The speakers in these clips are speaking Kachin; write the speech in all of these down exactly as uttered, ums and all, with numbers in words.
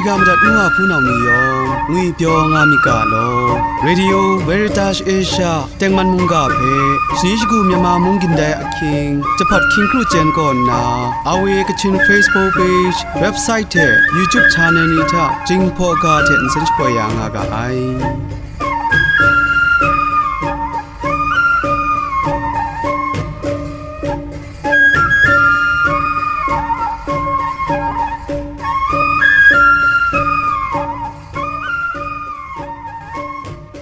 Ya madat nu wa hpunau ni yawng ngwi pyaw nga myit ga law. Radio Veritas Asia tengman mungga hpe shani shagu Myanmar mung gindai ahkying jahpat hkying kru chyen kaw nna, awe Kachin Facebook page, website hte YouTube channel ni hta Jinghpaw ga hte nsen shapoi ya nga ga ai.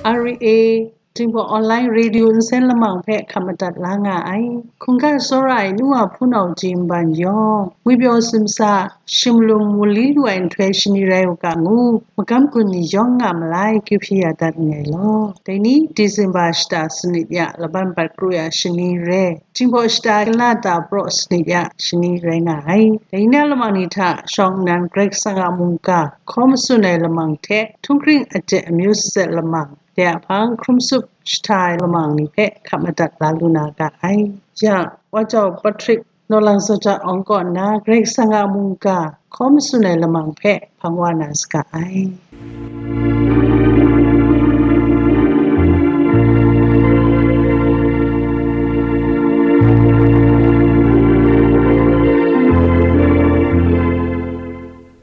R A, Jinghpaw Online Radio nsen lamang hpe hkap madat la nga ai. Hkungga tsawra ai nu wa hpunau ji nban yawng, ngwi pyaw simsa, shimlum mu li lu ai nhtoi shani rai u ga ngu, magam gun ni yawng nga malai, kyu hpyi ya dat nngai law. Dai ni, December shata sanit ya laban bat kru ya shani re, Jinghpaw shata kala da praw sanit ya shani rai nga ai. Dai ni na lamang ni hta shawng nnan Grai Kasang a mungga hkaw matsun ai lamang hte, htunghkring aten amyu sat lamang, dai a hpang hkrum sup shata ai lamang ni hpe hkap madat la lu na ga ai. Ya, Wa Jau Patrick, Nawlang Zaja Awng kaw nna Grai Kasang a mungga hkaw matsun ai lamang hpe hpang wa na saga ai.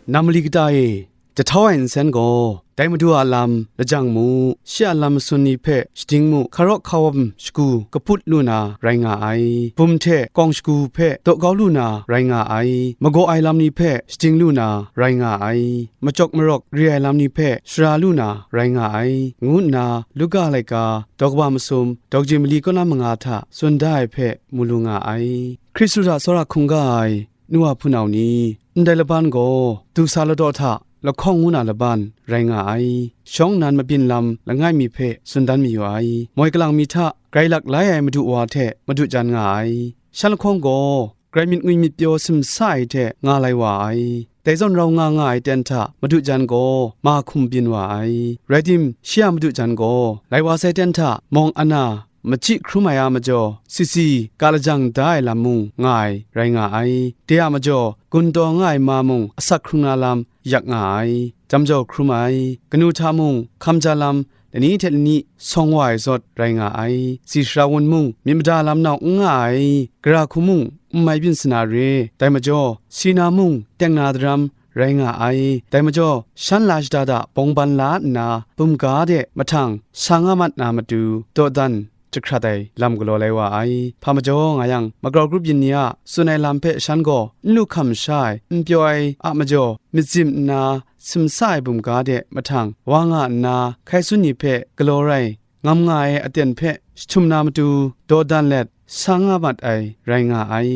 Nam mali kata e, jahtau ai nsen gaw, dai Madu a lam lajang mu, shi a lam masun ni hpe shading mu, hkarawk hkawawm shagu kaput lu na rai nga ai. Bum hte kawng shagu hpe daw kau lu na rai nga ai. Magaw ai lam ni hpe shading lu na rai nga ai. Machyawk marawk re ai lam ni hpe shara lu na rai nga ai, ngu nna Luka laika daw kaba masum daw kaji mali kaw na manga hta tsun da ai hpe mu lu nga ai. Hkristu hta tsawra hkungga ai nu wa hpunau ni, ndai laban gaw du sa ladaw hta lahkawng ngu na laban rai nga ai. Shawng nnan mabyin lam langai mi hpe tsun dan mayu ai. Moi kalang mi hta grai lak lai ai Madu wa hte madu jan nga ai. Shan lahkawng gaw grai myit ngwi myit pyaw simsa ai hte nga lai wa ai. Dai zawn rau nga nga ai ten hta madu jan gaw ma hkum byin wa ai. Rai tim, shi a madu jan gaw lai wa sai ten hta mawng ana machyi hkrum ai a majaw, sisi ga lajang da ai lam mung nga ai rai nga ai. De a majaw, gun taw nga ai ma mung asak hkrung na lam yak nga ai, jam jau hkrum ai, kanu hta mung hkam ja lam lani hte lani sawng wa ai zawt rai nga ai. Tsi sara wun mung myit mada lam nau n nga ai, gara hku mung n mai byin sa na re. Dai majaw, si na mung teng na daram rai nga ai. Dai majaw, shan la shada da bawng ban la nna, bumga de mahtang sa nga mat na matu, dawdan jahkrat ai lam galaw lai wa ai. Hpa majaw nga yang, magrau grup yin ni a tsun ai lam hpe shan gaw n lu hkam sha ai, n pyaw ai a majaw, myit zim nna simsa ai bumga de mahtang wa nga nna, hkai sun ni hpe galaw rai, ngam nga ai aten hpe jahtum na matu dawdan let sa nga mat ai rai nga ai.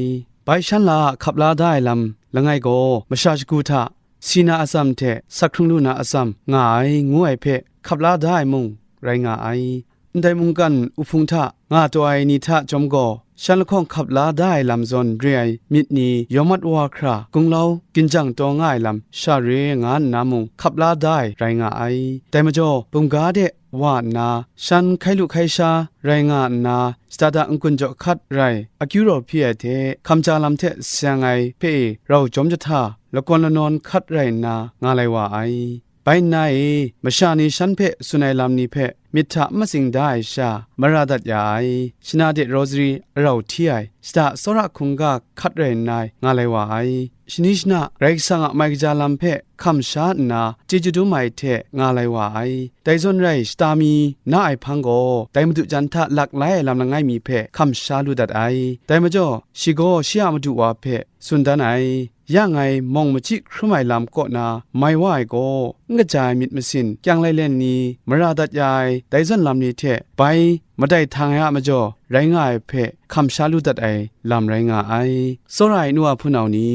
Bai shan la a hkap la da ai lam langai gaw, masha shagu hta si na atsam hte sak hkrung lu na atsam nga ai, ngu ai hpe hkap la da ai mung rai nga ai. Ndai mungkan uhpung hta nga taw ai ni hta chyawm gaw, shan lahkawng hkap la da ai lam zawn re ai myit ni yawng mat wa hkra gunglau ginjang taw nga ai lam sha re nga nna mung hkap la da ai rai nga ai. Dai majaw, bumga de wa nna, shan hkai lu hkai sha rai nga nna, shada da n-gun jaw hkat rai, akyu raw hpyi ai hte, hkam ja lam hte seng ai hpe e rau jawm jahta, lakawn lanawn hkat rai nna nga lai wa ai. Bai nna e, masha ni shan hpe tsun ai lam ni hpe myit hta n matsing da ai sha, mara dat ya ai. Shana de rosary arau hti ai, shada tsawra hkungga hkat rai nna nga lai wa ai. Shani shana Karai Kasang a mai kaja lam hpe hkam sha nna chyeju dum ai hte nga lai wa ai. Dai zawn rai shata mi na ai hpang gaw, dai madu jan hta lak lai ai lam langai mi hpe hkam sha lu dat ai. Dai majaw, shi gaw shi a madu wa hpe tsun dan ai. Ya ngai mawng machyi hkrum ai lam kaw na mai wa ai gaw, n kaja ai myit masin kyang lailen ni, mara dat ya ai dai zawn lam ni hte bai madai htang ai a majaw rai nga ai hpe hkam sha lu dat ai lam rai nga ai. Tsawra ai nu wa hpunau ni,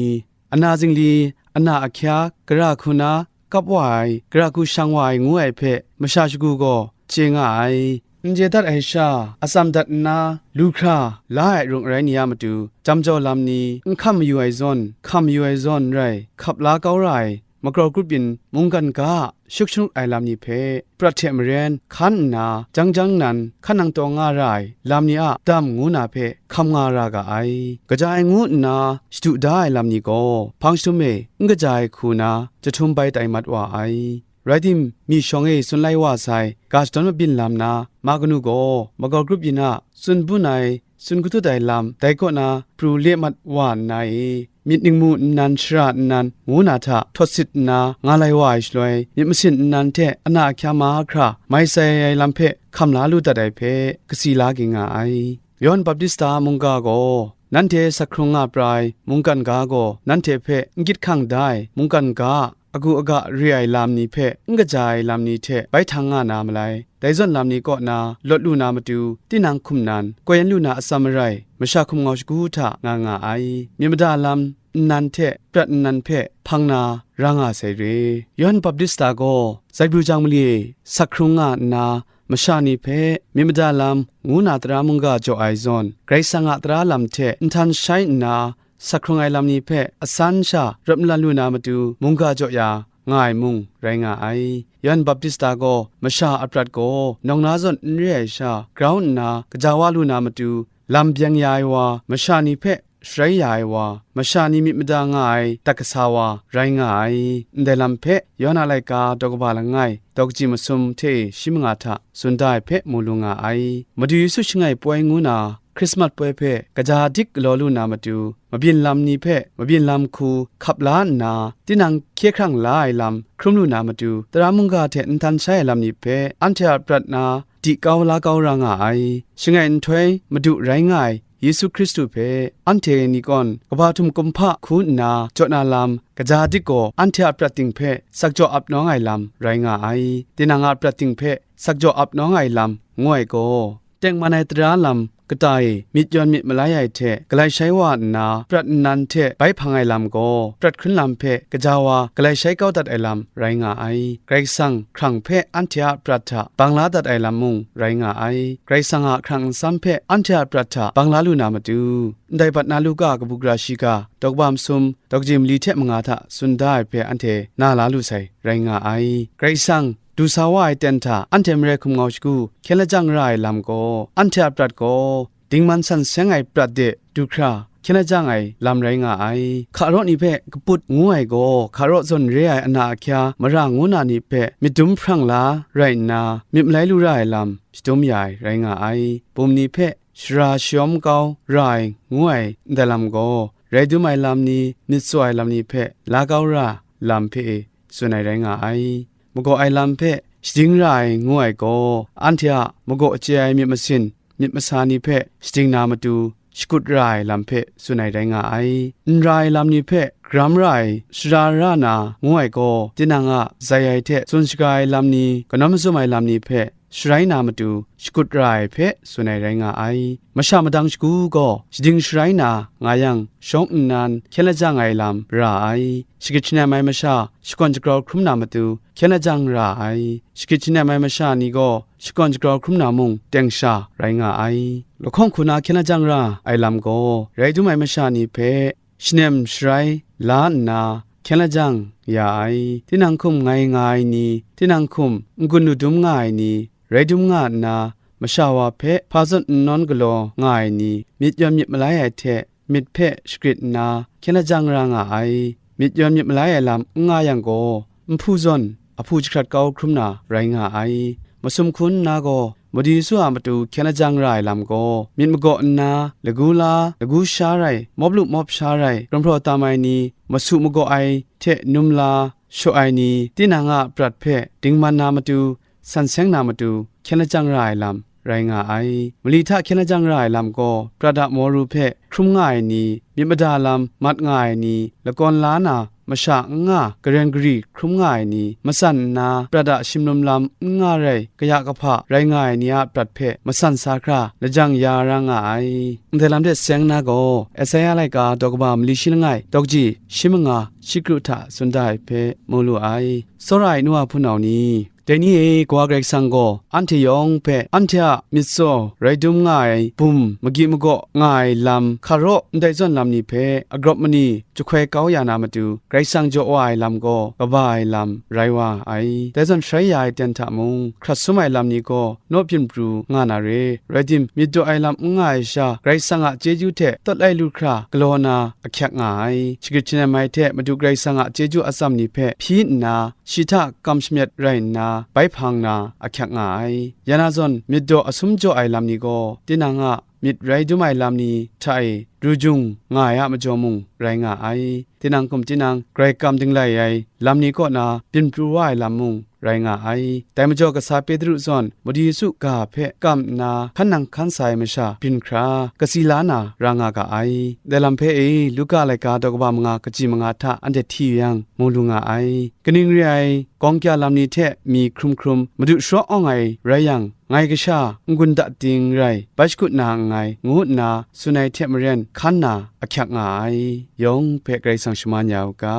ana zingli, ana ahkya, gara hku na, kap wa ai, gara hku shang wa ai ngu ai hpe masha shagu gaw chye nga ai. N chye dat ai sha, atsam dat nna, lu hkra la ai arung arai ni a matu, jam jau lam ni, n hkam mayu ai zawn, hkam mayu ai zawn rai, hkap la kau ra ai, magrau grup yin mungkan ga a shuk shangut ai lam ni hpe prat hte maren hkan nna, jang jang nan hkan nang taw nga ra ai lam ni a dam ngu na hpe hkam nga ra ga ai. Kaja ai ngu nna shadu da ai lam ni gaw, hpang jahtum e n kaja ai hku na jahtum bai tai mat wa ai. Rai tim, myi shawng e tsun lai wa sai ga shadawn mabyin lam na ma kanu gaw, magrau grup yin a tsun bun ai, tsun katut ai lam, dai kaw na pru le mat wa nna e, myit ningmu nnan shara nnan ngu na hta htawt sit nna nga lai wa ai shaloi, myit masin nnan hte ana ahkya mahkra mai sai ai lam hpe hkam la lu dat ai hpe kasi la ging nga ai. Yawhan Baptista mungga gaw, nanhte sak hkrung nga pra ai mungkan ga gaw, nanhte hpe n gyit hkang da ai mungkan ga a agu aga re ai lam ni hpe n kaja ai lam ni hte bai htang nga na malai. Dai zawn lam ni kaw na lawt lu na matu, tinang hkum nan, koi yan lu na atsam marai, masha hkum ngau shagu hta nga nga ai. Myit mada lam nnan hte prat nnan hpe hpang na ra nga sai re. Yawhan Baptista gaw zaibru jang mali e sak hkrung nga nna, masha ni hpe myit mada lam ngu na tara mungga jaw ai zawn, Karai Kasang a tara lam hte nhtan shai nna, sak hkrung ai lam ni hpe asan sha rawt malawt lu na matu mungga jaw ya nga ai mung rai nga ai. Yawhan Baptista gaw masha a prat gaw nawng na zawn n re ai sha grau nna kaja wa lu na matu, lam byeng ya ai wa, masha ni hpe sharai ya ai wa, masha ni myit mada nga ai dat kasa wa rai nga ai. Ndai lam hpe Yawhan a laika daw kaba langai, daw kaji masum hte e shi manga hta tsun da ai hpe mu lu nga ai. Madu Yesu shangai poi ngu na Hkrismat poi hpe kaja dik galaw lu na matu, mabyin lam ni hpe mabyin lam hku hkap la nna, tinang hkye hkrang la ai lam hkrum lu na matu, tara mungga hte nhtan shai ai lam ni hpe anhte a prat na di kau la kau ra nga ai. Shangai nhtoi Madu rai nga ai Yesu Hkristu hpe anhte ni kawn kaba htum kumhpa hku nna jaw na lam kaja dik gaw anhte a prat ting hpe sakjaw ap nawng ai lam rai nga ai. Tinang a prat ting hpe sakjaw ap nawng ai lam ngu ai gaw, tengman ai tara lam kata e myit yawn myit malai ai hte galai shai wa nna, prat nnan hte bai hpang ai lam gaw, prat hkrum lam hpe gaja wa galai shai kau dat ai lam rai nga ai. Karai Kasang hkrang hpe anhte a prat hta bang la dat ai lam mung rai nga ai. Karai Kasang a hkrang nsam hpe anhte a prat hta bang la lu na matu, ndai bat na Luka kabu gara shiga, daw kaba masum, daw kaji mali hte manga hta tsun da ai hpe anhte na la lu sai, rai nga ai. Karai Kasang du sa wa ai ten hta anhte mare hkum ngau shagu hkyen lajang ra ai lam gaw, anhte a prat gaw dingman san seng ai prat de du hkra hkyen lajang ai lam rai nga ai. Hkaraw ni hpe kaput ngu ai gaw, hkaraw zawn re ai ana ahkya mara ngu na ni hpe myit dum hprang la rai nna, myit malai lu ra ai lam shadum ya ai rai nga ai. Bum ni hpe shara shayawm kau ra ai ngu ai ndai lam gaw, rai dum ai lam ni, myit tsaw ai lam ni hpe la kau ra lam hpe e tsun ai rai nga ai. Magaw ai lam hpe shading ra ai ngu ai gaw, anhte a magaw chye ai myit masin, myit masa ni hpe shading na matu, shakut ra ai lam hpe tsun ai rai nga ai. N ra ai lam ni hpe garam ra ai, shara ra na ngu ai gaw, tinang a zai ai hte tsun shaga ai lam ni, kanawn mazum ai lam ni hpe sharai na matu, shakut ra ai hpe tsun ai rai nga ai. Masha madang shagu gaw shading sharai na nga yang, shawng nnan hkyen lajang ai lam ra ai. Shagrit shanem ai masha shakawn shagrau hkrum na matu hkyen lajang ra ai. Shagrit shanem ai masha ni gaw shakawn shagrau hkrum na mung teng sha rai nga ai. Lahkawng hku na hkyen lajang ra ai lam gaw, rai dum ai masha ni hpe shanem sharai la nna hkyen lajang ya ai. Tinang hkum ngai nga ai ni, tinang hkum n-gun lu dum nga ai ni, rai dum nga nna, masha wa hpe hpa zawn n nawn galaw nga ai ni, myit yawn myit malai ai hte myit hpe shagrit nna hkyen lajang ra nga ai. Myit yawn myit malai ai lam n nga yang gaw, nhpu zawn ahpu jahkrat kau hkrum na rai nga ai. Masum hku nna gaw, Madu Yesu a matu hkyen lajang ra ai lam gaw, myit magaw nna, lagu la, lagu sha rai, mawp lu mawp sha rai, gumhpraw tam ai ni, masu magaw ai hte num la, shaw ai ni, tinang a prat hpe dingman na matu, san seng na matu, hkyen lajang ra ai lam rai nga ai. Mali hta hkyen lajang ra ai lam gaw, prat a maw ru hpe hkrum nga ai ni, myit mada lam mat nga ai ni, lakawn la na masha n nga, garen gari hkrum nga ai ni, matsan nna prat a shimlum lam n nga rai, kaya kahpa rai nga ai ni a prat hpe matsan sa hkra lajang ya ra nga ai. Ndai lam de seng na gaw, Esaia laika daw kaba mali shi langai, daw kaji shi manga shi kru hta tsun da ai hpe mu lu ai. Tsawra ai nu a hpunau ni, Dai ni e, Kawa Karai Kasang gaw anhte yawng hpe anhte a myit tsaw rai dum nga ai bum, magyi magaw nga ai lam, hkaraw ndai zawn lam ni hpe agrawp mani jahkoi kau ya na matu, Karai Kasang jaw wa ai lam gaw kaba ai lam rai wa ai. Dai zawn sharai ya ai ten hta mung, hkrat sum ai lam ni gaw naw byin pru nga na re. Rai tim, myit daw ai lam n nga ai sha, Karai Kasang a chyeju hte tawt ai lu hkra galaw na ahkyak nga ai. Shagrit shanem ai hte Madu Karai Kasang a chyeju atsam ni hpe hpyi nna, shi hta kam shamyet rai nna, bai hpang na ahkyak nga ai. Ya na zawn, myit daw asum jaw ai lam ni gaw, tinang a myit rai dum ai lam ni hta e ru jung nga ai a majaw mung rai nga ai. Tinang hkum tinang, grai kam dinglai ai lam ni kaw na byin pru wa ai lam mung rai nga ai. Dai majaw, kasa Petru zawn Madu Yesu ga hpe kam nna hkan nang hkan sa ai masha byin hkra, kasi la na ra nga ga ai. Dai lam hpe e Luka laika daw kaba manga kaji manga hta anhte hti yang, mu lu nga ai. Kaning re ai, gawng kya lam ni hte mi hkrum hkrum, Madu sharawng awng ai rai yang, ngai kasha n-gun da ting rai, bai shakut na nngai, ngu nna tsun ai hte maren hkan na ahkyak nga ai. Yawng hpe Karai Kasang shaman ya u ga.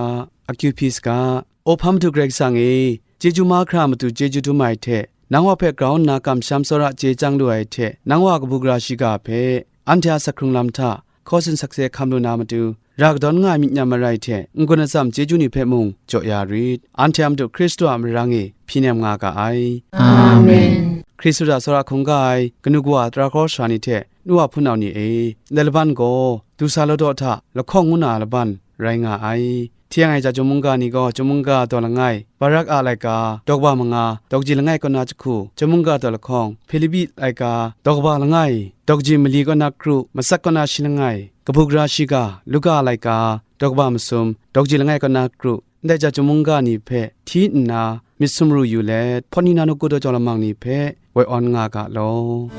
Akyu hpyi saga. O hpa Madu Karai Kasang e, chyeju mahkra matu chyeju dum ai hte, nang wa hpe grau nna kamsham tsawra chye chyang lu ai hte, nang wa kabu gara shiga hpe, anhte a sak hkrung lam hta, hkaw sin sakse hkam lu na matu, ra kadawn nga ai myit nyam marai hte, n-gun atsam chyeju ni hpe mung jaw ya rit. Anhte a Madu Hkristu a marang e hpyi nem nga ga ai. Amen. Hkristu hta tsawra hkungga ai kanu kawa tara hkawra sara ni hte, nu wa hpunau ni e, ndai laban gaw, du sa ladaw hta lahkawng ngu na laban rai nga ai. Hti yang ai hta chyum mungga ni gaw, chyum mungga daw langai, Barak a laika, daw kaba manga, daw kaji langai kaw na jahku, chyum mungga daw lahkawng, Hpilipi laika, daw kaba langai, daw kaji mali kaw na kru, matsat kaw na shi langai, kabu gara shiga, Luka a laika, daw kaba masum, daw kaji langai kaw na kru, ndai hta chyum mungga ni hpe hti nna myit sumru yu let, hpawt ni na nawku daw jau lamang ni hpe woi awn nga ga law.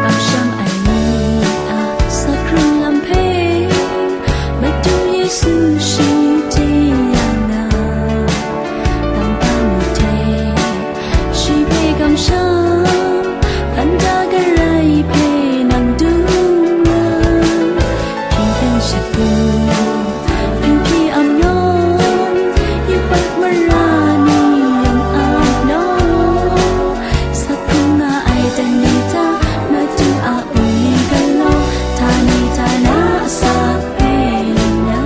Kamsham ai ni a sakhkrung lam hpe, Madu Yesu shi chye ya na, tangka ni hte shi hpe kamsham, hpan da garai hpe nang dum na, hpyi hpyen shapu, hpyi hpyi amyawn, yubak mara ni yang a naw, sakhkrung nga ai dan ni hta, Madu a bungli galaw, htani htana a sa hpe ning na.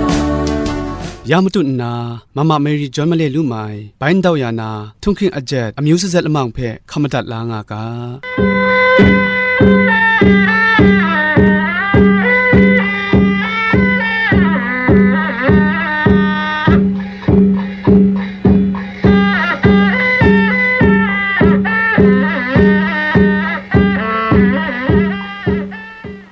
Ya matut nna, Mama Mary John Male lu mai, bai ndau ya na, htunghking ajet, amyu sazet lamang hpe hkam madat la nga ga.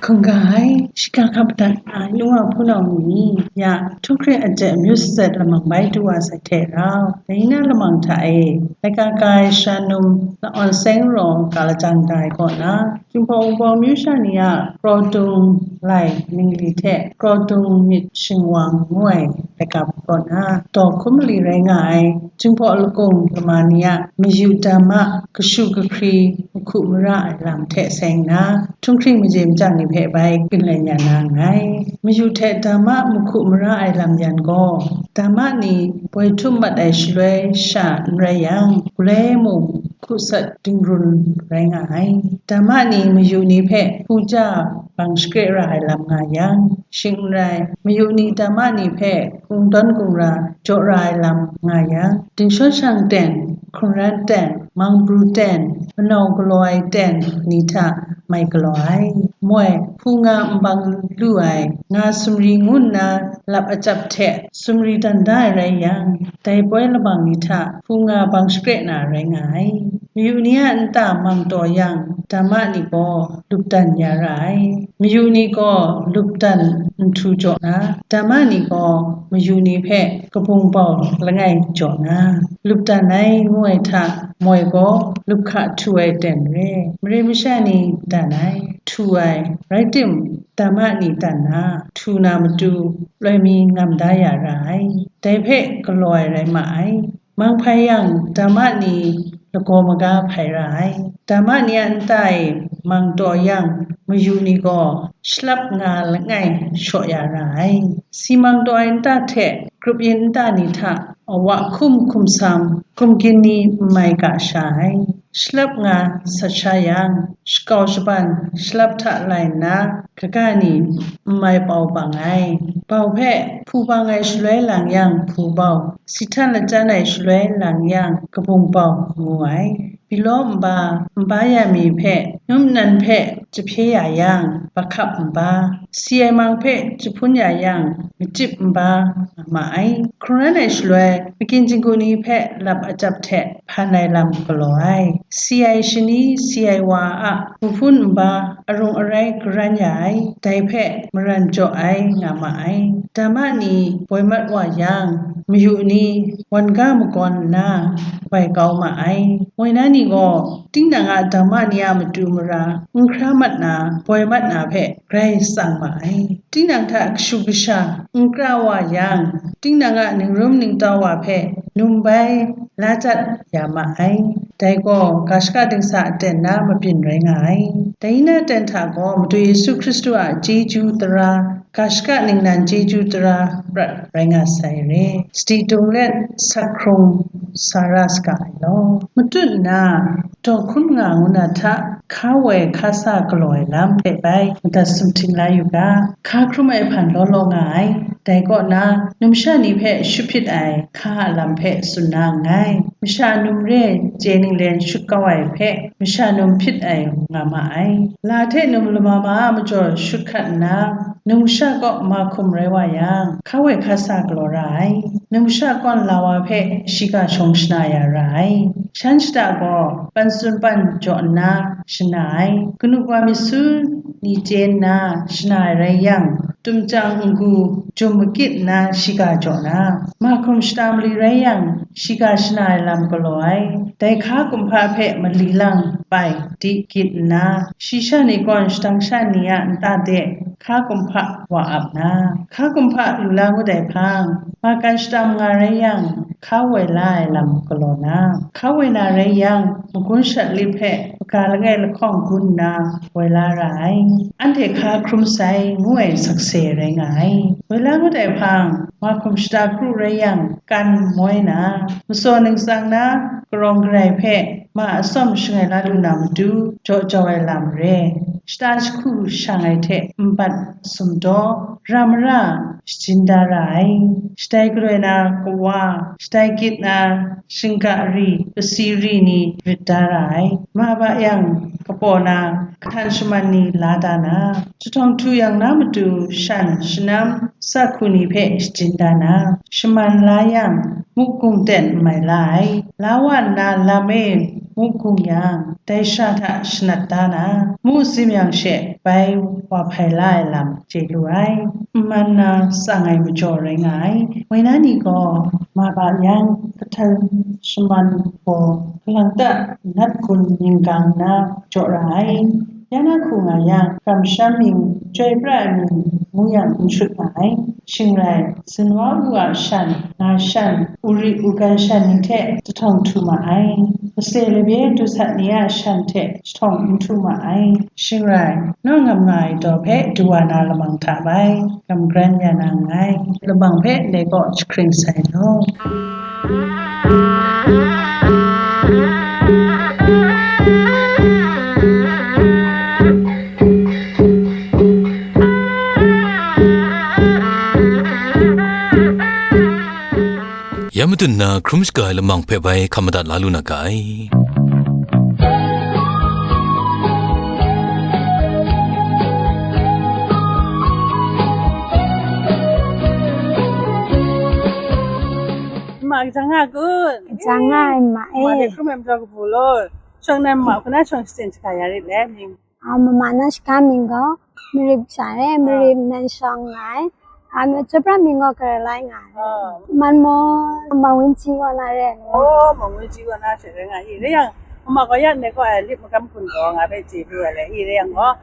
Hkungga ai, shiga hkap dat na nu wa hpunau ni, ya, htunghking ajet amyu sazet lamang bai du wa sai hte rau, dai na lamang hta e, laika ka ai sha num, na awn seng rawng ka lajang da ai kaw na, Jinghpaw Wunpawng amyu sha ni a Kraw Dung lai ningli hte Kraw Dung myit shingwang ngu ai laika hpe kaw na, daw hkum mali rai nga ai Jinghpaw Lakung lama ni a mayu dama kashu kahkri mahku mara ai lam hte seng nna, htunghking maje machyang ni hpe bai ginlen ya na nngai. Mayu hte dama mahku mara ai lam yan gaw, dama ni boi htum mat ai shaloi sha n rai yang, galoi mung hku sat dingrun rai nga ai. Dama ni mayu ni hpe hku ja bang shakre ra ai lam nga yang, shing n rai, mayu ni dama ni hpe kungdawn kungra jaw ra ai lam nga yang, dingshawn shang ten, hkungran ten, mangpru ten, manau galaw ai ten ni hta mai galaw ai. Moi, hku nga nbang lu ai, nga sumri ngu nna lap achyap hte sumri dan da ai rai yang, dai poi lamang ni hta hku nga bang shakre na rai nga ai. Mayu ni a nta mang taw yang, dama ni gaw lupdan ya ra ai. Mayu ni gaw lupdan nhtu jaw na, dama ni gaw mayu ni hpe kabung bau langai jaw na, lupdan ai ngu ai hta, moi gaw lup hka htu ai ten re, mare masha ni dan ai, htu ai, rai tim, dama ni dan na, htu na matu, loi mi ngam da ya ra ai, dai hpe galaw ai rai ma ai. Mang hpai yang, dama ni lagaw maga hpai ra ai. Dama ni a nta e mang taw yang, mayu ni gaw shalap nga langai shaw ya ra ai. Si mang taw ai nta hte grup yin nta ni hta awa hkum hkum sam, hkum gin ni n mai ga sha ai. Shalap nga sat sha yang, shakau shaban shalap hta lai nna, kaga ni n mai bau bang ai. Bau hpe hpu bang ai shaloi lang yang hpu bau, si htan latan ai shaloi lang yang kabung bau ngu ai. Bilaw nba, nba ya mi hpe, num nnan hpe jahpye ya yang, bahkap nba, si ai mang hpe jahpun ya yang, machyip nba nga ma ai. Hkungran ai shaloi, makyin jinggu ni hpe lap ajap hte hpan ai lam galaw ai. Si ai shani, si ai wa a mahpun nba arung arai garan ya ai, dai hpe maran jaw ai nga ma ai. Dama ni boi mat wa yang, mayu ni wan ga magawn nna, bai kau ma ai. Woi na ni gaw, tinang a dama ni a matu mara n hkra mat na, boi mat na hpe grai tsang ma ai. Tinang hta kashu kasha n kra wa yang, tinang a ningrum ningtau wa hpe num bai la dat ya ma ai. Dai gaw, ga shaka dingsa aten na mabyin rai nga ai. Dai na aten hta gaw, Madu Yesu Hkristu a chyeju tara, ga shaka ningnan chyeju tara prat rai nga sai re. Sadi dung let, sak hkrung sa ra saga ai law. Matut nna, daw hkrum nga ngu na hta, hka woi hka sa galaw ai lam hpe bai madat sumhting la yu ga, hka hkrum ai hpan law law nga ai. Dai kaw na, numsha ni hpe shut hpyit ai hka a lam hpe tsun na nngai. Masha num re chye ninglen shut kau ai hpe, masha num hpyit ai nga ma ai. La hte num lama ma a majaw shut hkat nna, numsha kaw ma hkum rai wa yang, hka woi hka sa galaw ra ai. Numsha kawn la wa hpe shiga shawng shana ya ra ai. Shan shada gaw, pan tsun pan jaw nna shana ai. Kanu wa myit su ni chye nna shana ai rai yang, tumchyang ngu jum makit nna shiga jaw na, ma hkum shata mali rai yang, shiga shana ai lam galaw ai. Dai hka kumhpa hpe mali lang pai di gyit nna, shi sha ni gawn shadang sha ni a nta de hka kumhpa wa ap na, hka kumhpa lu la ngut ai hpang, ma kan shata manga rai yang, hka woi la ai lam galaw na, hka woi na rai yang, magun shat lip hpe maga langai lahkawng gun nna woi la ra ai. Anhte hka hkrum sai ngu ai sakse rai nga ai. Woi la ngut ai hpang, ma hkum shata kru rai yang, kan moi na, matsaw ningsang na, karawng garai hpe ma atsawm shangai la lu na matu, jaw jau ai lam re. Shata jahku shang ai hte nbat sumdaw, ra mara shajin da ra ai. Shatai galoi na kawa, shatai gyit na shingga ri, pasi ri ni rit da ra ai. Ma ba yang kapaw na, kahtan shaman ni la da na, jahtawng htu yang na matu shan, shanam, sa hku ni hpe shajin da na, shaman la yang, muk gung ten n mai la ai. La wa nna lam e muk gung yang, dai sha hta shanat da na, mu sim yang she bai wa hpai la ai lam chye lu ai. N man na tsang ai majaw rai nga ai. Woi na ni gaw, ma ba yang, kahtan shaman gaw, galang ta nat gun ning gang na jaw ra ai. Ya na hku nga yang, kamsham mying, chyoi pra ai mying ngu yang n shut nga ai. Shing rai, zinwa u a shan, nga shan, uri u gan shan ni hte jahtawng htu ma ai. Mase labye dusat ni a shan hte jahtawng n htu ma ai. Shing rai, naw ngam nga ai daw hpe du wa na lamang hta bai, gam gran ya na nngai. Lamang hpe ndai kaw jahkring sai law. Ya matut nna hkrum shaga ai lamang hpe bai hkam madat la lu na ga ai. Ma, kajang nga kun? Kajang nga ai, ma e. Ma de hkrum ai majaw kabu law, shawng na ma hku na shawng shaten shaga ya rit le, mying. A, mama na shaga mying gaw, Marip sha re, Marip nan shawng nga ai. A, chyoi pra mying gaw Karalai nga ai. Man maw, Mawinchi gaw na re. Oh, Mawinchi gaw na she re nga i. Re yang, mama gaw ya ndai gaw, eh, lip magam hkun gaw nga hpe chye lu ai le. I re yang gaw,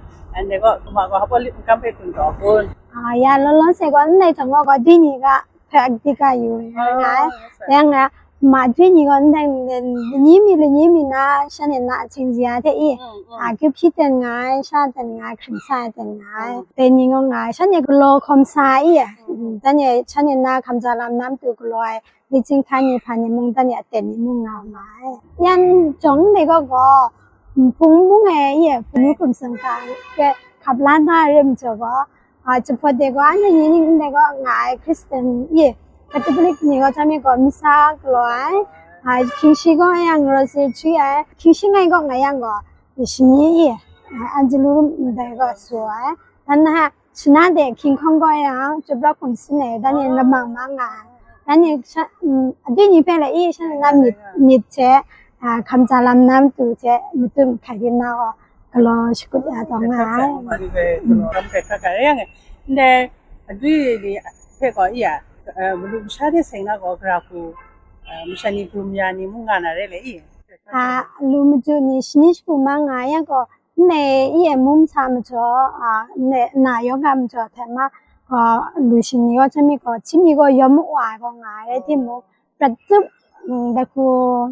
ndai gaw, mama gaw hpa lip magam hpe hkun gaw kun. A, ya, law law se gaw, ndai hta gaw, gaw di ni ga, hpe di ga yu nga ai. Re yang nga, Madu ni gaw ndai lani mi lani mi na shanhte na chingzia hte i, a, kyu hpyi ten nga ai, sha ten nga ai, hkring sa ai ten nga ai, dai ni gaw nga ai, shanhte galaw hkawm sa ai i, mm, dan e shanhte na hkamja lam na matu galaw ai, licing hkan ni hpa ni mung dan e aten ni mung nga nga ai. Yan jawng ndai gaw gaw, Hpung mung e i, Hpung hkum sangka hpe hkap la na rim jaw gaw, a, jahpawt de gaw, anhte ni ning ndai gaw nga ai Christian i, Catholic ni gaw, chyam mi gaw, misa galaw ai, a, hkying shi gaw yang rosary hti ai, hkying shi ngai gaw nga yang gaw, shani i, a, Angelus ndai gaw su ai, dan na, Shana de hkying hkawng gaw yang, chyum pra hkum sin ai, dan e lamang ma nga ai. Dan e sha, mm, adai ni hpe lai i, shanhte na myit, myit hte, a, hkamja lam na matu hte, matu mahkai di na gaw, galaw shakut ya taw nga ai. Ndai adai ni hpe gaw i a, eh, malu masha hte seng na gaw, gara hku, eh, masha ni hkrum ya ni mung nga na re le i? A, lu matu ni shani shagu ma nga yang gaw, Ndai i e mum sa majaw, a, ndai na yawng a majaw hte ma, a, lu shani gaw, chyam mi gaw, chyam mi gaw yawm wa ai gaw nga ai rai timung, prat tup, mm, dai hku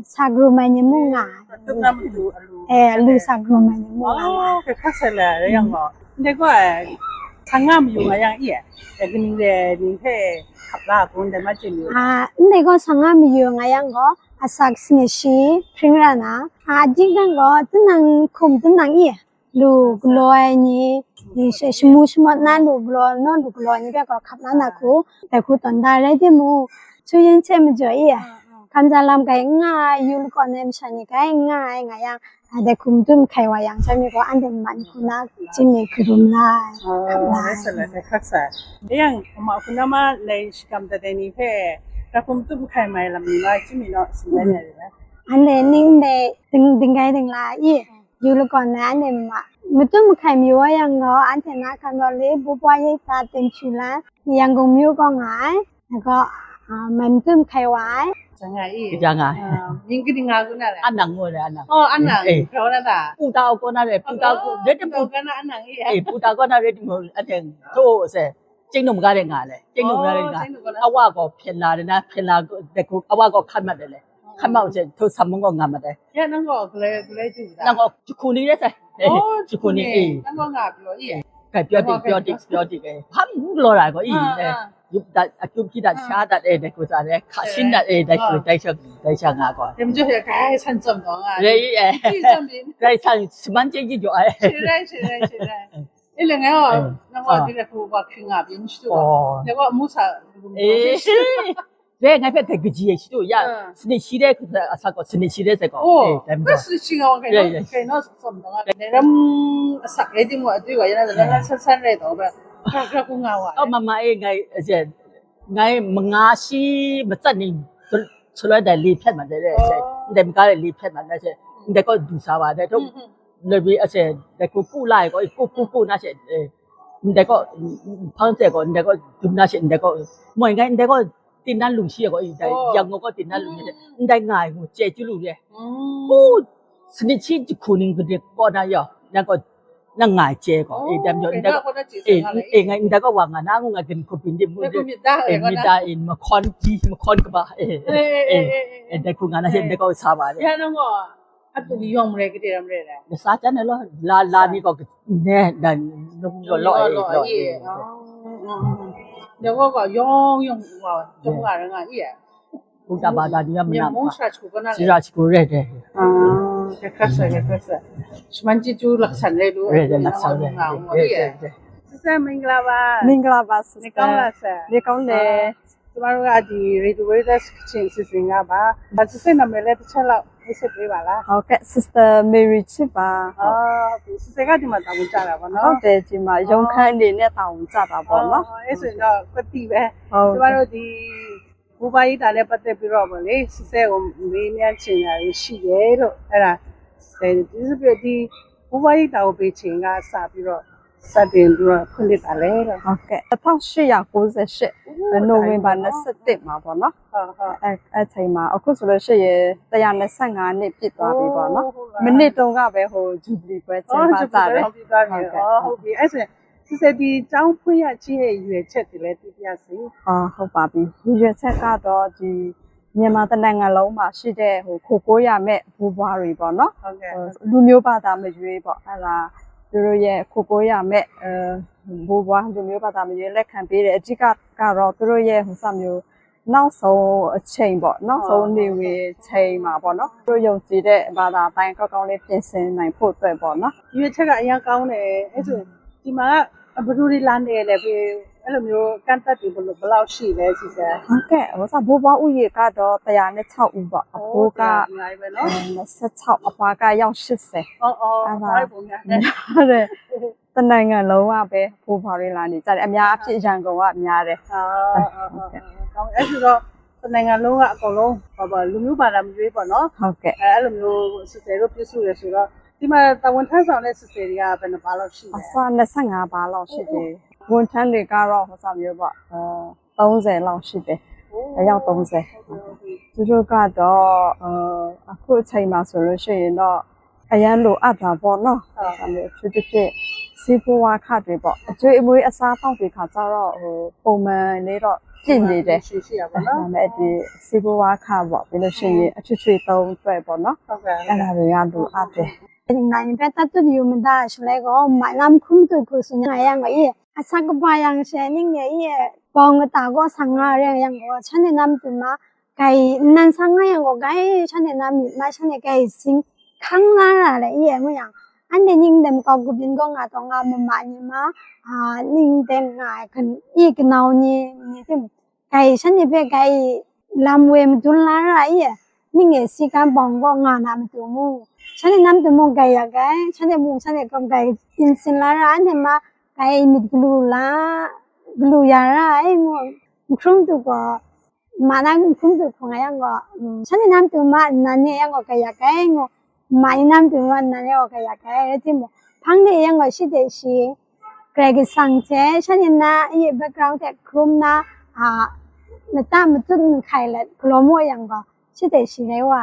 sa grum ai ni mung nga ai. Prat tup na matu alu. Eh, alu sa grum ai ni mung nga ai. Oh, hkra hkra sai la, rai yang gaw. Ndai gaw, eh, sa nga mayu nga yang i e, eh, kaning re ni hpe hkap la ai kun dai ma chye lu. A, ndai gaw sa nga mayu nga yang gaw, asak sanit shi hpring ra na, a, dingdang gaw, tinang hkum tinang i, lu galaw ai ni, ni she shamu shamawt na lu galaw, naw lu galaw ai ni hpe gaw hkap la na hku, dai hku tawn da rai timung, Chu Yin hte majaw i, hkamja lam grai n nga ai, yu lakawn ai masha ni grai n nga ai nga yang, a, dai hku matu mahkai wa yang, chyam mi gaw anhte mamat ni hku na, chyam mi hkrum la ai, hkap la ai. Rai sa la, dai hkak sa. Dai yang, ama hku na ma lai shakam dat ai ni hpe, dai hku matu mahkai mai lam ni ma, chyam mi naw, tsun dan ai rai. Anhte ning dai ding, dinggai dingla i, yu lakawn ai anhte ma, matu mahkai mayu wa yang gaw, anhte na hkan gaw le, bubwa yai ta ting chu la, Yangon myu gaw nga ai, na gaw, a, mai matu mahkai wa ai. Jan nga i. Jan nga ai. A, mying kaning nga gu na le? Anang ngu ai, Anang. Oh, Anang. Eh. Grau na ta? Pu ta gaw na le, pu ta gaw, oh, pu ta gaw na Anang i. Eh, pu ta gaw na re di mu, anhte, to se. Cheng num ga de nga le. Cheng num ga de nga. Oh, cheng num ga na. Awa gaw hpyen la de na, hpyen la de ku, awa gaw hkan mat de le. Hkan mat se, hto sam mung gaw nga mat de. Ya, nang gaw galai, galai du da? Nang gaw jahku ni de sai. Oh, jahku ni, jahku ni, eh. Nang gaw nga pyaw i? Kai pyaw dik, pyaw dik, pyaw dik, eh. Hpa mung galaw ra gaw i, eh. Yup dat, akyup hpyi dat, sha dat, eh, dai hku sa de, hka shin dat, eh, dai hku, dai sha, dai sha nga gaw. Dem jo ya, grai san tsawm gaw nga. Rai, eh. Grai san, shaman chye ji jaw ai. Shi rai, shi rai, shi rai. E le ngai gaw, nang gaw dai hku wa hkring nga byin shadu wa. Ngai gaw amu sa, eh, shi. Dai ngai hpe dai kaji ai shadu ya, sanit shi de asak gaw, sanit shi de sai gaw. Oh, eh, dai majaw. Sanit shi nga wa kai naw, kai naw tsawm taw nga. Dai ram asak rai timung, adwi gaw, ya na, dai ram san san rai taw, ba, hkra hkra hku nga wa. Oh, mama e, ngai, eh, ngai manga shi matsat ni, shaloi dai li hpyat mat dai, dai, ndai maga dai li hpyat mat dai, ndai gaw du sa wa dai, Loi wi a she, ndai gaw pu la ai gaw, pu, pu, pu na she, eh, ndai gaw, hpang hte gaw, ndai gaw, dum na she, ndai gaw, moi ngai, ndai gaw, tin nan lung shi ai gaw, eh, dai, yang gaw, tin nan lung shi, ndai nga ai gaw, chye chyu lu re. Pu, sanit shi jahku ning kaning kaw na yaw, nang gaw, nang nga ai chye gaw, eh, dam yaw, ndai gaw, eh, eh, ngai, ndai gaw wa nga na, ngu ngai, kan hku byin di, mu di, eh, myit da, eh, mahkawn ji, mahkawn kaba, eh, eh, eh, ndai hku nga na she, ndai gaw sa ba re. Ya, nang gaw, Atu ni yawng marai gade ram rai rai. Lasa jan ai law, la, la ni gaw ne, dan, num law, law, law, law, eh, eh, law. Oh, oh, oh. Da gaw gaw yawng yawng wa, jawng wa rai nga i ai. Buddha bada ni ya mana. Mung sara shagu gaw na rai. Sara shagu rai rai. Ah, ya hkrat sai, ya hkrat sai. Shaman chyeju laksan rai lu. Rai rai, laksan rai. Nga, nga, nga, rai, i ai. Rai, rai. Sister, မင်္ဂလာပါ။ မင်္ဂလာပါ sister။ နေကောင်းလား sir။ နေကောင်းတယ်။ အာ ကျမတို့က ဒီ Radio Veritas ကချင်အစီအစဉ်ကပါ။ ဒါ စစ်စစ်နာမည်လည်းတစ်ချက်လောက် မိတ်ဆက်ပေးပါလား။ ဟုတ်ကဲ့ Sister Mary ချစ်ပါ။ ဟုတ်။ အာ စစ်စစ်က ဒီမှာ တာဝန်ကျတာပေါ့နော်။ ဟုတ်တယ် ဒီမှာ အာ ရုံးခန်းအနေနဲ့ တာဝန်ကျတာပေါ့နော်။ အာ အဲ့ဆိုရင်တော့ ကွတ်တီပဲ။ ဟုတ်။ ကျမတို့ ဒီ ဘိုးဘွားရိပ်သာနဲ့ပတ်သက်ပြီးတော့ပေါ့လေ စစ်စစ်ကို မေးမြန်းချင်တာတွေရှိတယ်လို့ အဲ့ဒါ စစ်စစ် ဒီ ဘိုးဘွားရိပ်သာကို ဘယ်ချိန်ကစပြီးတော့ စတင်ပြီးတော့ ဖွင့်လှစ်တာလဲတဲ့။ ဟုတ်ကဲ့။ တစ်ထောင့်ရှစ်ရာကိုးဆယ့်ရှစ် အိုး နိုဝင်ဘာ နှစ်ဆယ့်တစ်မှာပေါ့နော်။ ဟုတ် ဟုတ်။ အဲ အဲ့ချိန်မှာ အခုဆိုလို့ရှိရင် တစ်ရာနှစ်ဆယ့်ငါးနှစ်ပြည့်သွားပြီပေါ့နော်။ အိုး ဟုတ်ပါ။ မနှစ်တုန်းကပဲ ဟို Jubilee ပွဲကျင်းပကြတယ်။ အိုး Jubilee ပွဲပြီးသွားပြီ။ ဟုတ်ကဲ့။ အော် ဟုတ်ပြီ။ အဲ့ဆိုရင် စစ်စစ် ဒီကျောင်းဖွင့်ရခြင်းရဲ့ရည်ရွယ်ချက်တွေလည်း သိပါရစေ။ အာ ဟုတ်ပါပြီ။ ရည်ရွယ်ချက်ကတော့ ဒီ မြန်မာတစ်နိုင်ငံလုံးမှာရှိတဲ့ ဟို ခိုကိုးရာမဲ့ ဘိုးဘွားတွေပေါ့နော်။ ဟုတ်ကဲ့။ ဟို လူမျိုးဘာသာမရွေးပေါ့။ အဲ့ဒါ သူတို့ရဲ့ ခိုကိုးရာမဲ့ အဲ ဘိုးဘွား လူမျိုးဘာသာမရွေး လက်ခံပေးတယ်။ အဓိကကတော့ သူတို့ရဲ့ ဟို စမျိုး နောက်ဆုံးအချိန်ပေါ့။ နောက်ဆုံးနေဝင်ချိန်မှာပေါ့နော်။ သူတို့ယုံကြည်တဲ့ဘာသာအတိုင်း ကောင်းကောင်းလေး ပြင်ဆင်နိုင်ဖို့အတွက်ပေါ့နော်။ ရွေးချယ်ကအရမ်းကောင်းတယ်။ အဲ့ဆို ဒီမှာက ဘယ်သူတွေလာနေလဲ။ ဘယ် အဲ့လိုမျိုး ကန့်သတ်တွေ ဘယ်လို ဘယ်လောက်ရှိလဲ ဆီဆဲ။ ဟုတ်ကဲ့။ ဟို စ ဘိုးဘွားဦးရေကတော့ တစ်ရာနဲ့ခြောက်ဦးပေါ့။ အဘိုးက အိုး တစ်ရာအများကြီးပဲနော်။ အဲ နှစ်ဆယ့်ခြောက်၊ အဘွားက ယောက်ရှစ်ဆယ်။ အော် အော် အဲ့ဒါ အဘွားပုံများတယ်။ များတယ်။ တစ်နိုင်ငံလုံးကပဲ ဘိုးဘွားတွေလာနေကြတယ်။ အများအားဖြင့် ရန်ကုန်ကများတယ်။ အာ အာ အာ အာ။ ဟုတ်ကဲ့။ ကောင်းပြီ။ အဲ့ဆိုတော့ တစ်နိုင်ငံလုံးကအကုန်လုံး ဘာ ဘာ လူမျိုးဘာသာမရွေးပေါ့နော်။ ဟုတ်ကဲ့။ အဲ အဲ့လိုမျိုး ဆီဆဲတို့ ပြုစုတယ်ဆိုတော့ ဒီမှာ တာဝန်ထမ်းဆောင်တဲ့ ဆီဆဲတွေက ဘယ်နှစ်ပါးလောက်ရှိလဲ။ အစ နှစ်ဆယ့်ငါးပါးလောက်ရှိတယ်။ အိုး အိုး။ ဝန်ထမ်းတွေကတော့ ဟို စမျိုးပေါ့။ အဲ သုံးဆယ်လောက်ရှိတယ်။ အိုး။ အယောက်သုံးဆယ်။ ဟုတ်ကဲ့ ဟုတ်ကဲ့။ သူတို့ကတော့ အဲ အခုအချိန်မှာဆိုလို့ရှိရင်တော့ အရမ်းလိုအပ်တာပေါ့နော်။ ဟုတ်။ အဲလို အထူးသဖြင့် ဆေးဝါးခတွေပေါ့။ အကျွေးအမွေးအစားအသောက်တွေခါကျတော့ ဟို ပုံမှန်လေးတော့ ပြည့်နေတယ်။ ရှိရှိရပါတော့။ ဒါပေမဲ့ ဒီဆေးဝါးခပေါ့။ ပြီးလို့ရှိရင် အထွေထွေသုံးအတွက်ပေါ့နော်။ ဟုတ်ကဲ့။ အဲ့ဒါတွေကလိုအပ်တယ်။ ဒီမှာ ဘယ်တတ်တူယူမဒါရှလဲကို မိုင်လမ်းခုံတူခုစညာရံကို အစကပါယံရှဲနင်းငယ် ပေါင်ကတာကို ဆံငါရံယံကို ချမ်းနေနမ်းတူမ ဂိုင်နန်ဆန်းငါယံကို ဂိုင်ရှမ်းနေနမ်းမီ မရှမ်းနေ ဂိုင်စင်း ခန်းလာရလဲ အီးအဲ မူယံ အန်ဒဲနင်းဒဲမ်ကောက် ဂုပ်ယင်းကောက် ငါတော့ ငါမမညီမ အာ နင်းဒဲမ်ငါ အီးကနောင်ညီ ညီတင် ဂိုင်ရှမ်းနေဖဲ ဂိုင်လမ်းဝဲမတွန်းလာရ အီးအဲ နင်းငယ် စည်းကမ်း ဘောင်ကောက် ငါနာမတူမူ ရှမ်းနေနမ်းတူမူ ဂိုင်ရ ဂိုင်ရှမ်းနေမူ ရှမ်းနေကောက် ဂိုင် ပြင်ဆင်လာရ အန်ဒဲမ ဂိုင်မီကလူလာ ကလူရရ အဲ မူ ခရုံးတူကော မနုၤ ခုံးသူခုံးယံဂေါ် ရှမ်းနံၣ်နမ်းတုမ နံၣ်နံၣ်ယံဂေါ် ကယကဲငို့ မနံၣ်နမ်းတုမ နံၣ်နံၣ်ဂေါ် ကယကဲ ရတိမူ ဖံနံၣ်ယံဂေါ် ရှိတဲ့ရှိ ကြဲကစံချဲ ရှမ်းနံၣ်နံၣ်အံ background တဲ့ ခုံးနံၣ် အာ နတမတုတ်နခိုင်လက် ကလောမို့ယံဂေါ် ရှိတဲ့ရှိလဲဝဲ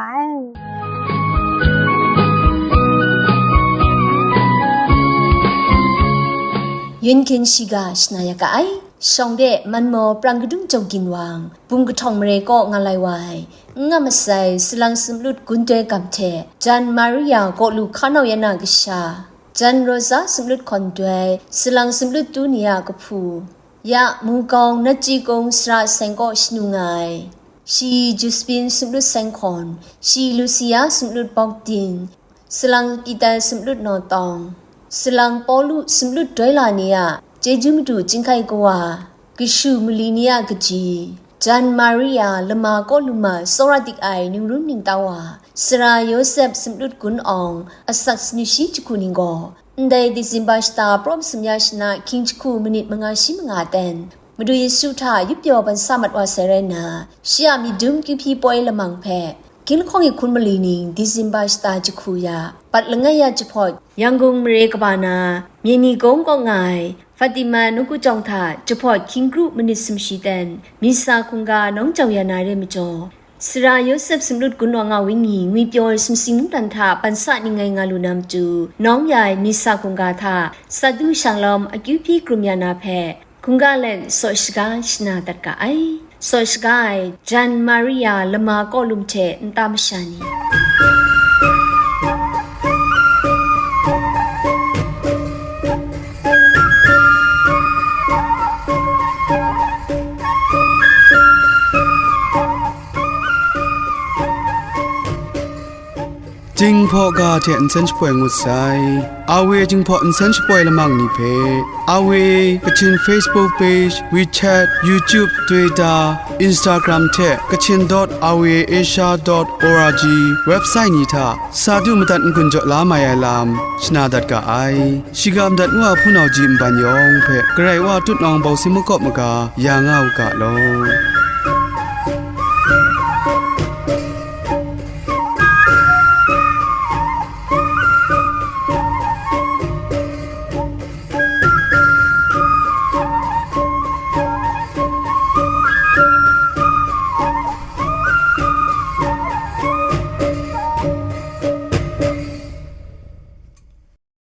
Yunkin shiga shana ya ka ai, shawng de manmaw prang kadung jau ginwang, bum kahtawng mare kaw nga lai wa ai, n nga masai, salang sumlut gun doi gam hte, jan Maria kaw lu hkanau ya na kasha, jan Rosa sumlut hkawn doi, salang sumlut tu ni a kahpu, ya Mugawng Natji Kung sara seng kaw shanu nga ai, shi Juspin sumlut seng hkawn, shi Lucia sumlut bawk din, salang Peter sumlut naw tawng, salang Pawlu sumlut doi la ni a chyeju madu chyinghkai kawa, kashu mali ni a kaji, jan Maria lama kaw luma tsawra dik ai ningrun ningtau wa, sara Yawsep sumlut gun awng, asak sani shi jahku ning gaw, ndai Disemba shata prawp sumya shana hkying jahku manit manga shi manga ten, Madu Yesu hta yup pyaw ban sa mat wa sai rai nna, shi a myit dum kyu hpyi poi lamang hpe, Ginhkawng hkun mali ning Disemba shata jahku ya, pat langai ya jahpawt, Yangon mare kaba na, Myeni Kung kaw nga ai, Fatima nawku jawng hta jahpawt hkying kru manit sumshi ten, Misa hkungga nawng jau ya na re majaw, Sara Yawsep sumlut gun wa nga wenyi ngwi pyaw ai sumsing mungdan hta ban sa ning ngai nga lu na matu, nawng ya ai Misa hkungga hta, Sadu shanglawm akyu hpyi krum ya na hpe, hkungga let saw shaga shana dat ga ai. Saw shaga ai jan Maria lama kaw lum hte nta masha ni. Jinghpaw ga hte nsen shapoi ngut sai. Awe Jinghpaw nsen shapoi lamang ni hpe, Awe Kachin Facebook page, WeChat, YouTube, Twitter, Instagram hte Kachin dot awe asia dot org website ni hta sa du madat n-gun jaw la mai ai lam shana dat ga ai. Shiga madat ngu a hpunau ji nban yawng hpe Karai Wa tutnawng bawng si makawp maga ya nga u ga law.